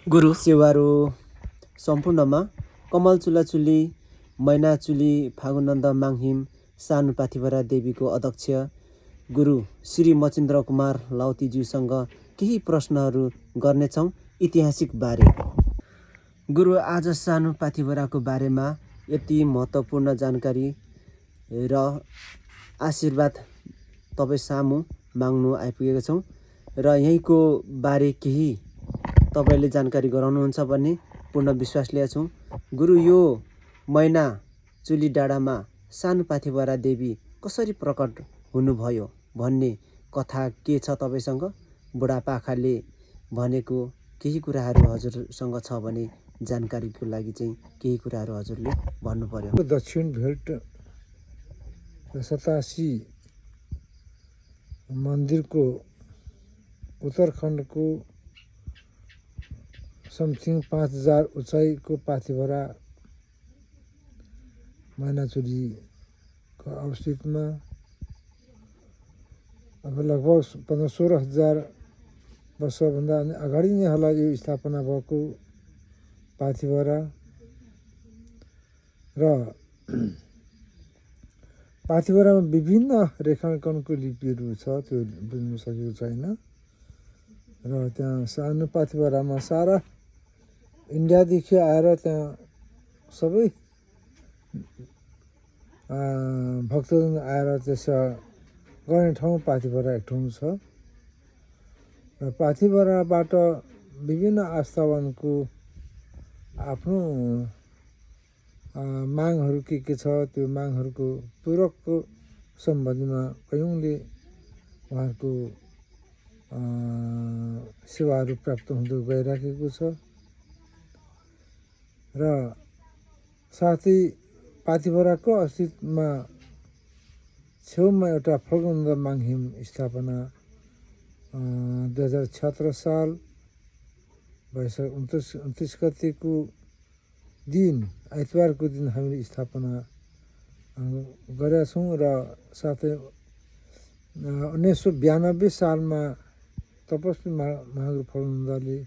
गुरु सेवारो सम्पूर्णमा कमल चुलाचुली मैनाचुली फागुनन्द माङहिम सानु पाथिभरा देवीको अध्यक्ष गुरु श्री मचिन्द्र कुमार लाउतीज्यूसँग केही प्रश्नहरू गर्नेछौँ ऐतिहासिक बारे। गुरु, आज सानु पाथिभराको बारेमा यति महत्त्वपूर्ण जानकारी र आशीर्वाद तपाईँ सामु माग्नु आइपुगेका छौँ र यहीँको बारे केही तपाईँले जानकारी गराउनुहुन्छ भन्ने पूर्ण विश्वास लिएका छौँ। गुरु, यो मैना चुली डाँडामा सानु पाथिभरा देवी कसरी प्रकट हुनुभयो भन्ने कथा के छ तपाईँसँग? बुढापाखाले भनेको केही कुराहरू हजुरसँग छ भने जानकारीको लागि चाहिँ केही कुराहरू हजुरले भन्नु पर्यो। दक्षिण भेट 87 मन्दिरको उत्तराखण्डको समथिङ 5000 उचाइको पाथिभरा मैनाचुलीको अवस्थितमा अब लगभग 15-16 वर्षभन्दा अगाडि नै होला यो स्थापना भएको पाथिभरा। र पाथिभरामा विभिन्न रेखाङ्कनको लिपिहरू छ, त्यो बुझ्न सकेको छैन। र त्यहाँ सानो पाथिभरामा सारा इन्डियादेखि आएर त्यहाँ सबै भक्तजन आएर त्यसमा गर्ने ठाउँ पाथिभरा एक ठाउँ छ। र पाथिभराबाट विभिन्न आस्थावानको आफ्नो मागहरू के छ, त्यो मागहरूको पूरकको सम्बन्धमा कयौँले उहाँहरूको सेवाहरू प्राप्त हुँदै गइराखेको छ। र साथै पाथिभराको अस्तित्वमा छेउमा एउटा फागुनन्द माङहिम स्थापना 2076 साल वैशाख 29 गतेको दिन आइतबारको दिन हामीले स्थापना गरेका छौँ। र साथै 1992 सालमा तपस्वी महागुरु फागुनन्दले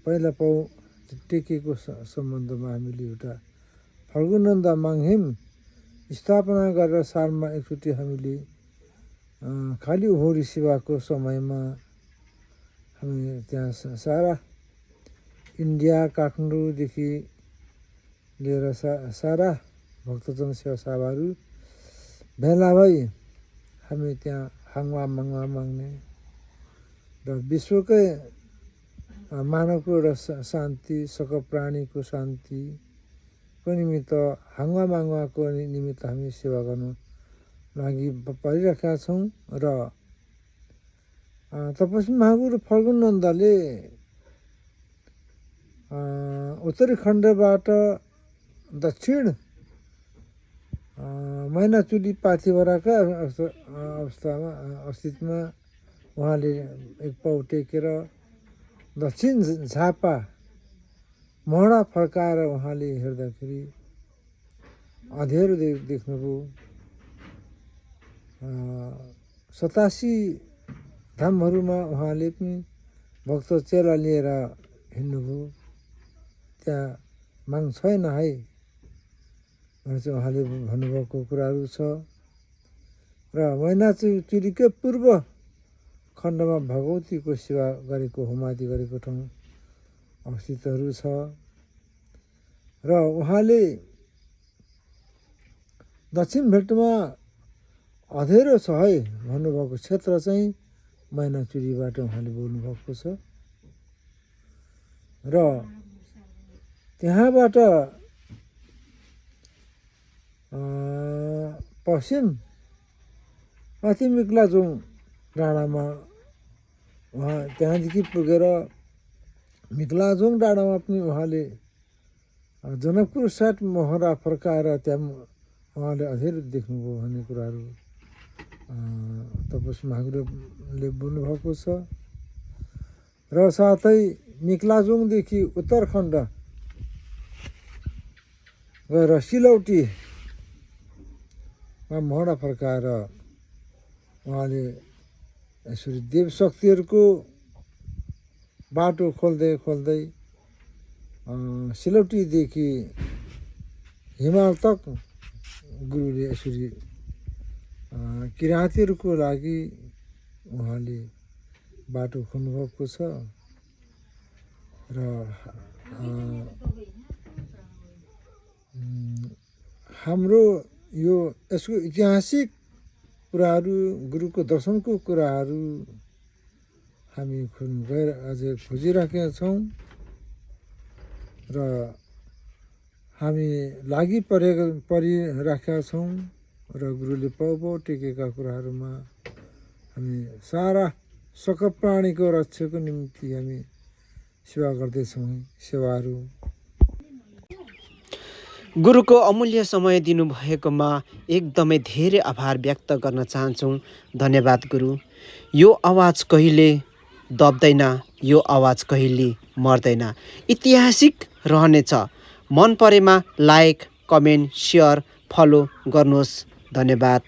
पहिला पाउ टेकेको सम्बन्धमा हामीले एउटा फागुनन्द माङहिम स्थापना गरेर सालमा एकचोटि हामीले खाली उभौरी सेवाको समयमा हामी त्यहाँ सारा इन्डिया काठमाडौँदेखि लिएर सारा भक्तजन सेवा सभाहरू भेला भई हामी त्यहाँ हाङ्वा माङ्वा माग्ने र विश्वकै मानवको एउटा शान्ति, सकल प्राणीको शान्तिको निमित्त हाङ्वा माङ्वाको निमित्त हामी सेवा गर्नु लागि परिरहेका छौँ। र तपस्वी महागुरु फागुनन्दले उत्तराखण्डबाट दक्षिण मैनाचुली पाथिभराका अवस्थामा अस्तित्वमा उहाँले एक पाउ टेकेर दक्षिण झापा मोहडा फर्काएर उहाँले हेर्दाखेरि अँध्यारो देख्नुभयो। 87 धामहरूमा उहाँले पनि भक्त चेला लिएर हिँड्नुभयो। त्यहाँ माग छैन है भनेर चाहिँ उहाँले भन्नुभएको कुराहरू छ। र मैनाचुलीकै पूर्व खण्डमा भगवतीको सेवा गरेको, होमादि गरेको ठाउँ अवस्थितहरू छ। र उहाँले दक्षिण भेटमा अँध्यारो छ है भन्नुभएको क्षेत्र चाहिँ मैनाचुलीबाट उहाँले बोल्नुभएको छ। र त्यहाँबाट पश्चिम माथि मिक्लाजोङ डाँडामा उहाँ त्यहाँदेखि पुगेर मिक्लाजोङ डाँडामा पनि उहाँले जनकपुर साइड मोहरा फर्काएर त्यहाँ उहाँले अँध्यारो देख्नुभयो भन्ने कुराहरू तपस्वी महागुरुले बोल्नुभएको छ। र साथै मिक्लाजोङदेखि उत्तराखण्ड गएर सिलौटीमा मोहडा फर्काएर उहाँले यसरी देव शक्तिहरूको बाटो खोल्दै खोल्दै सिलौटीदेखि हिमाल तक गुरुले यसरी किराँतीहरूको लागि उहाँले बाटो खोल्नुभएको छ र हाम्रो यो यसको ऐतिहासिक कुराहरू गुरुको दर्शनको कुराहरू हामी खोज्नु गएर अझै खोजिराखेका छौँ र हामी लागि परिराखेका छौँ र गुरुले पाउ टेकेका कुराहरूमा हामी सारा सकल प्राणीको रक्षाको निम्ति हामी सेवा गर्दैछौँ। सेवाहरू गुरुको अमूल्य समय दिनुभएकोमा एकदमै धेरै आभार व्यक्त गर्न चाहन्छौँ। धन्यवाद गुरु। यो आवाज कहिले दब्दैन, यो आवाज कहिले मर्दैन, ऐतिहासिक रहनेछ। मन परेमा लाइक, कमेन्ट, सेयर, फलो गर्नुहोस्। धन्यवाद।